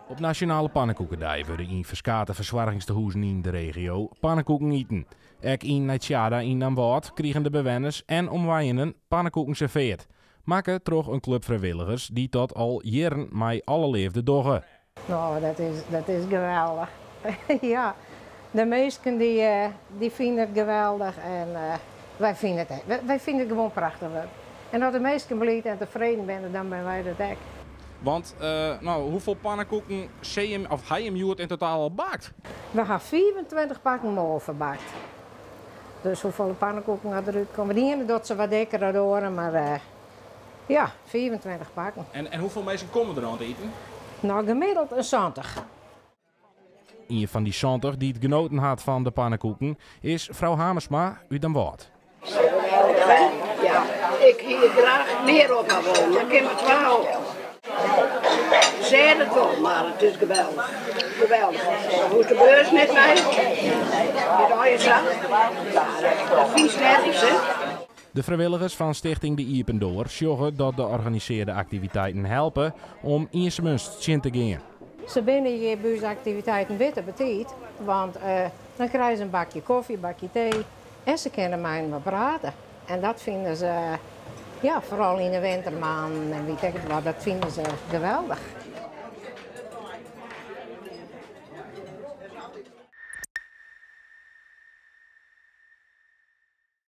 Op Nasjonale Pannekoekedei wurde yn ferskate fersoargingstehûzen yn de regio pannekoeken iten. Ek yn Nij Tjaarda yn Damwâld krigen de bewenners en omwenjenden pannekoeken serveard. Makke troch in klup frijwilligers dy't dat al jierren mei alle leafde dogge. No, dat is geweldich. Ja, de minsken dy fine it geweldich en wy fine it ek. Wy fine it gewoan prachtich wurk. En as de minsken bliid en tefreden binne, dan binne wy dat ek. Want no, hoefolle pannekoeken see jim, of ha jim hjoed yn totaal al bakt? We ha 25 pakken moal ferbakt. Dus hoefolle pannekoeken hat derút komme? De iene docht se wat dikker dan de oare, mar ja, 25 pakken. En hoefolle minsken komme der oan te iten? No, gemiddeld in 70. Ien fan dy 70 dy't genoten hat fan de pannekoeken is frou Hamersma út Damwâld. Ja, ik hie graach mear op ha wollen, mar kin mar twa op. Sêd it wol, mar it is geweldich. Geweldich. Hoecht de beurs net mei. Giet allegear sa. Dat fynst nergens, hè? De frijwilligers fan Stichting De Iepen Doar sjogge dat de organisearde aktiviteiten helpe om iensumens tsjin te gean. Se binne hjir by ús aktiviteiten witte betiid, want dan krije se in bakje kofje, bakje tee en se kinne mei inoar prate. En dat fine se, ja, foaral yn de wintermaanden en weet ik wat, dat fine se geweldich.